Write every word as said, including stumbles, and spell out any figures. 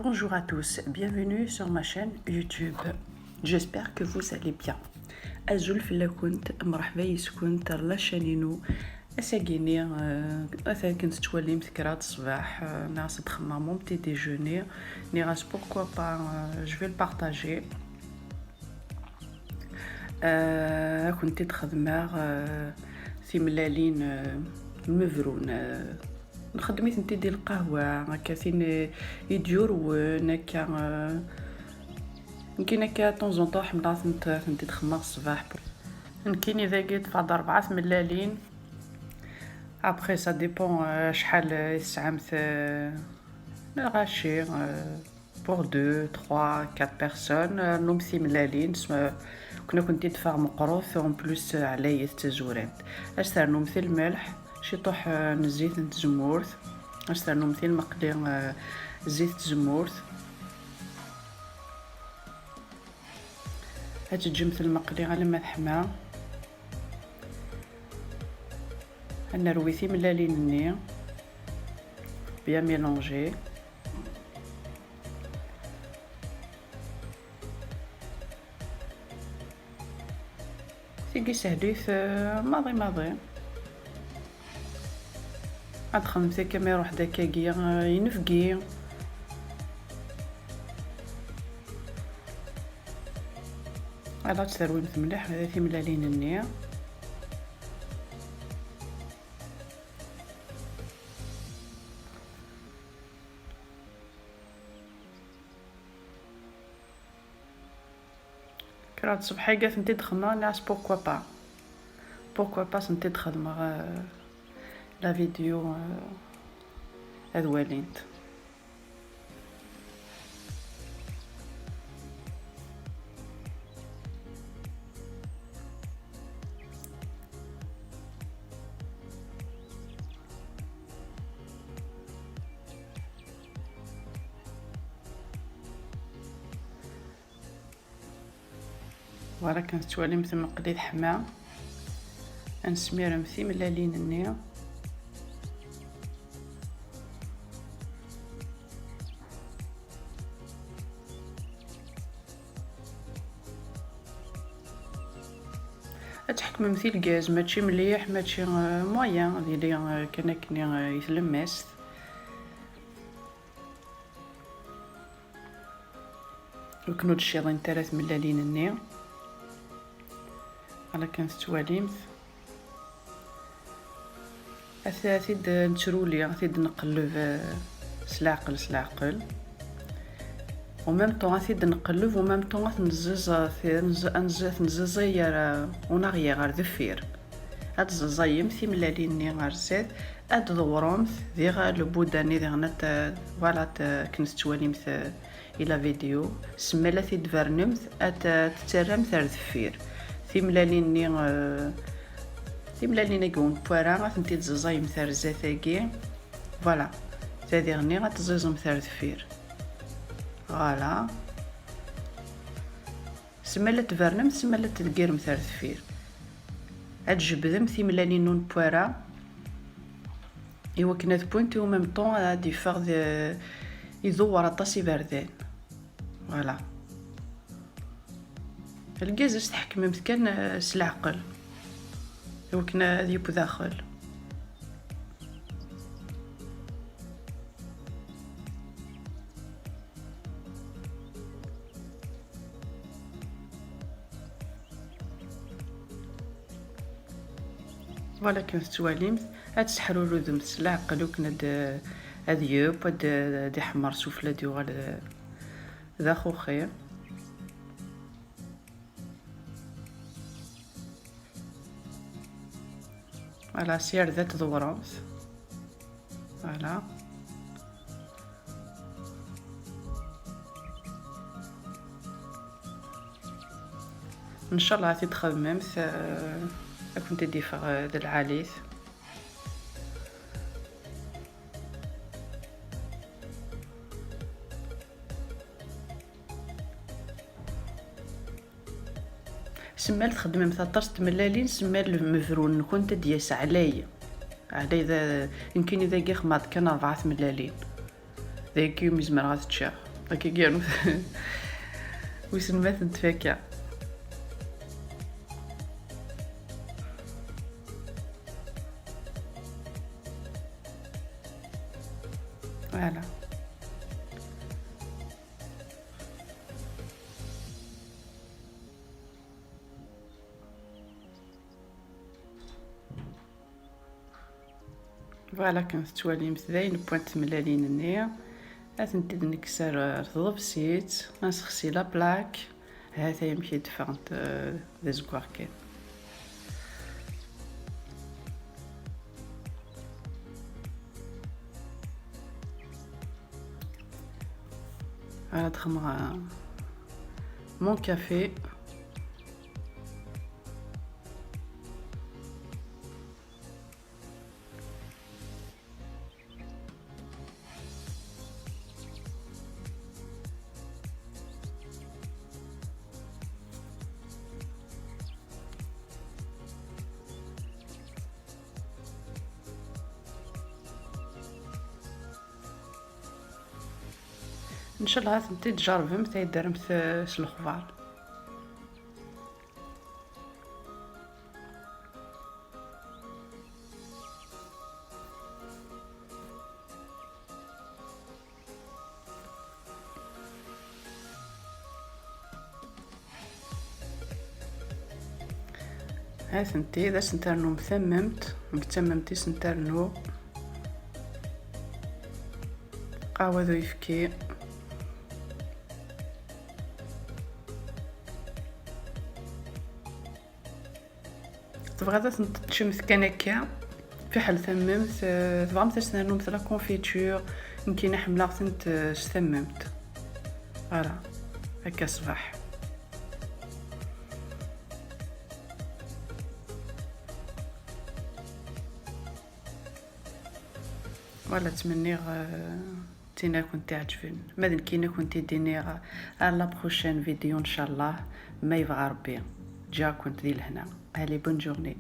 Bonjour à tous, bienvenue sur ma chaîne YouTube. J'espère que vous allez bien. Azul fell-akent, mṛeḥba yis-kent ar la chaîne-inu. Ass-agi-ni, euh, atan kan tettwalimt kra d ṣṣbeḥ, euh, nniɣ-as ad xemmeɣ mon petit déjeuner. Nniɣ-as pourquoi pas, euh, je vais le partager. Euh, ad kent-id-xedmeɣ, euh, timellalin, euh, mebrun, euh, nxeddem-itent-id di lqahwa, akka tin, eh, i d-yurwen, akka, eh, nekkini akka, de temps en temps, ḥemmleɣ tent-, tent-id-xemmeɣ ṣṣbeḥ. Nekkini dagi ṭṭfeɣ-d rebɛa tmellalin. Après, ça dépend, eh, acḥal, eh, i tesɛamt, eh, n lɣaci, eh, pour deux, trois, quatre personnes, eh, rnumt timellalin, s-, eh, akken ad kent-id-teffeɣ meqqret, en plus, eh, ɛlayet d tazurant. Ad s-ternumt lmelḥ, ciṭuḥ, eh, n zzit n tzemmurt. Ad s-ternumt i lmeqli, eh, zzit n tzemmurt. Ad teǧǧemt lmeqli alamma teḥma. Ad nerwi timellalin-nni. Bien mélanger. Tigi sehlit, eh, maḍi maḍi. Ad txedmemt akka ma iruḥ-d akkagi, eh, inebgi. Ad terwimt mliḥ, eh, timellalin-nni. Kra n ṣṣbeḥ-agi ad tent-id-xedmeɣ, nniɣ-as pourquoi pas. Pourquoi pas tent-id-xedmeɣ, euh, la vidéo, euh, ad walint. Voilà, kan tettwalimt lmeqli teḥma. Ad nesmirem timellalin-nni. Ad tḥekmemt i lgaz, mačči mliḥ, mačči, euh, moyen, ad yili, euh, kan akken, euh, i tlemmast. Ur ken-ur d-cciḍint ara tmellalin-nni. Ala kan tettwalimt. Ad t-, ad t-id-nettruli, ad t-id-nqelleb, eh, s leɛqel, s leɛqel. En même temps, ad t-id-nqelleb, en même temps, ad t-nẓiẓ-, ad t-nẓ-, ad nẓ-, ad t-nẓiẓay ar, eh, en arrière, ar deffir. Ad tẓeẓẓayem timellalin-nni ar zdat, ad tḍewremt, diɣ lbuda-nni diɣen ad t-, voilà, ad t-, akken tettwalimt, eh, i la vidéo, semmal ad t-id-tbernemt, ad t-, ad t-tettarramt ar deffir. Timellalin-nni, eh, timellalin-agi n wara, ad tent-id-tẓeẓẓayemt ar zdat-agi. Voilà. Tadiɣ-nni ad t-tẓiẓemt ar deffir. Voilà. Semmal ad tbernemt, semmal ad tdeggiremt ar deffir. Ad tjebbdemt timellalin n wara i wakken ad wwint, i en même temps ad d-yeffeɣ d, idewwer aṭas iberdan. Voilà. Lgaz ad s-tḥekmemt kan, eh, s leɛqel, i wakken ad yeww daxel. Voilà, kan tettwalimt, ad tesseḥrurudemt s leɛqel, akken ad, ad yeww, ad, ad iḥemmer sufella, ad yuɣal d, d axuxi. Voilà, s yarda tḍewremt. Voilà. Ncallah ad t-id-txedmemt, eh, ad kent-id-yeffeɣ, eh, d lɛali-t. Semmal txeddmemt aṭas n tmellalin, semmal lmebrun-nkent ad d-yas ɛlay. Ɛlay d, nekkini dagi xemmeɣ-d kan rebɛa tmellalin. Dagi umi zemreɣ ad ččeɣ. Akka yernu wissen ma tentfakka. Voilà. Voilà, kan tettwalimt d ayen wwant tmellalin-nni. Ad tent-id-nekkes ar, ar tḍebsit, ad nsexsi la plaque. Ha-t-a amek i d-ffɣent, eh, d azeggaɣ kan. Ara d-xemmeɣ, eh, mon café. Ncallah ad tent-id-tjerrbemt, ad yi-d-terremt, eh, s lexbar. Ha-tent-id, ad sent-rnum tammemt, deg tammemt i sent-rnu qawa d uyefki. Tebɣiḍ ad tent-teččemt kan akka, fiḥel tammemt, eh, tebɣamt ad s-ternumt la confiture, nekkini ḥemmleɣ-tent, eh, s tammemt. Voilà, akka ṣṣbeḥ. Voilà, ttmenniɣ, eh, tin ad kent-iɛeǧben. Ma d nekkini ad kent-id-iniɣ, eh, à la prochaine vidéo, ncallah, ma yebɣa Rebbi. Ǧǧiɣ-kent di lehna. Allez, bonne journée.